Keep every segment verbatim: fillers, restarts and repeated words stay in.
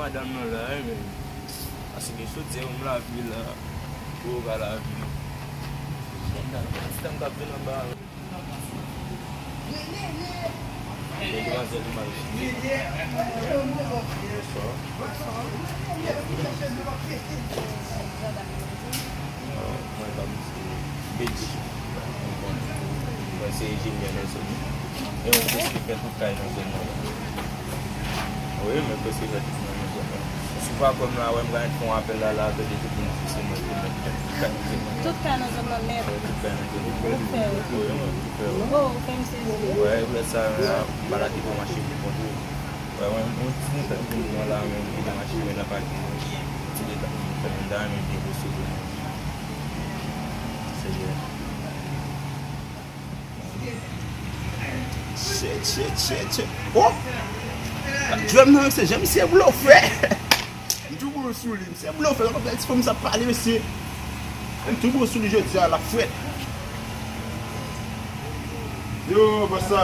Madanm nan la, wi, men. Paske sou di m lavi la, ou ka lavi. Ti tanm k ap vin anba. Gen demwazèl ou mal. Mwen pa misye Bedi. Mwen se enjenyè nan zòn nan. E mwen prèske fè tout kay nan zòn nan la. Wi, mwen prèske fè tout nan zòn nan. Si w pa kwè m la, wè m ka fè yon apèl la, la, tande tout moun di se mwen ki mèt fè tout kay nan zòn nan. Tout kay nan zòn nan nèt. Wè, tout kay nan zòn nan. Ou fè, wi. Wi, mwen ki fè, wi. Oh, ou fè m sezi. Wè, lè sa, m pa ta kite machin pou kont ou. Wè, mwen, mwen, ti mwen fè moun mwen la, men m kite machin mwen nan pake. Ti de tan mwen fè moun da, men byen posib. Seyè. Shit, shit, shit, shit. Oh! Djòm nan, se jan misye blofè. M tou bon sou li, misye blofè. Konpè ti fanm sa pale, mesye. M tou bon sou li jodi a, l ap frèt. Yo, bòs sa.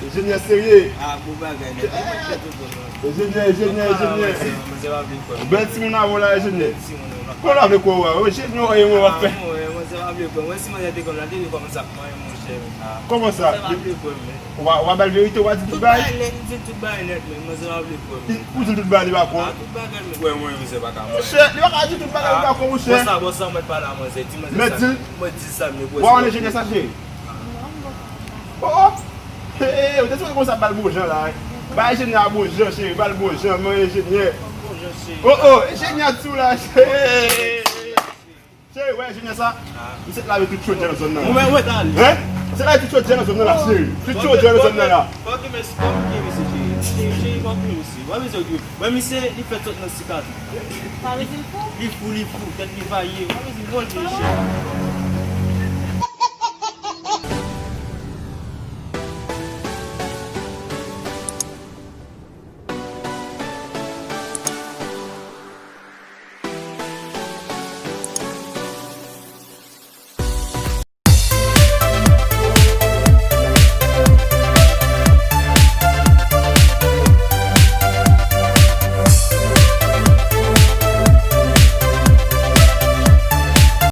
Enjenyè serye. Ah, bon bagay, nèg. Enjenyè, enjenyè, enjenyè. Bèl timoun avè w la, enjenyè. Kòman w vle kwè w a? Enjenyè, w ap fè. Kòman sa? Ou pa, ou pa ba l verite, ou pa di tout bagay? Tout bagay nèt, m di tout bagay nèt, men manzè pa vle kwè m. Ou di l tout bagay, li pa kwè w? Ah, tout bagay, men. Wè, mwen, mizè pa ka mwen. Monchè, li pa ka di tout bagay, li pa kwè w, monchè. Bòs sa, bòs sa, mwen t pale a manzè, di manzè sa. Mwen di sa, men. Wè, w enjenyè sa, cheri? Oh, oh. Hey, hey, ou te sou konsa ba l bon jan la, hein? Ba enjenyè a bon jan, cheri, ba l bon jan, mwen enjenyè. Oh, oh, enjenyè tou la, cheri. Cheri, wè, enjenyè sa, misye t lave tout chodyè nan zòn nan la. Mwen, mwen, talè. Hein? Misye lave tout chodyè nan zòn nan la, cheri. Tout chodyè nan zòn nan la. Fòk gen mesye, fòk gen mesye, cheri. Cheri, cheri, fòk gen mesye. Wè, mesye, wè, misye, li fèt sot nan sikati. Sa vle di l fou? Li fou, li fou, tèt li vaye. Wè, mesye, bon, li chè.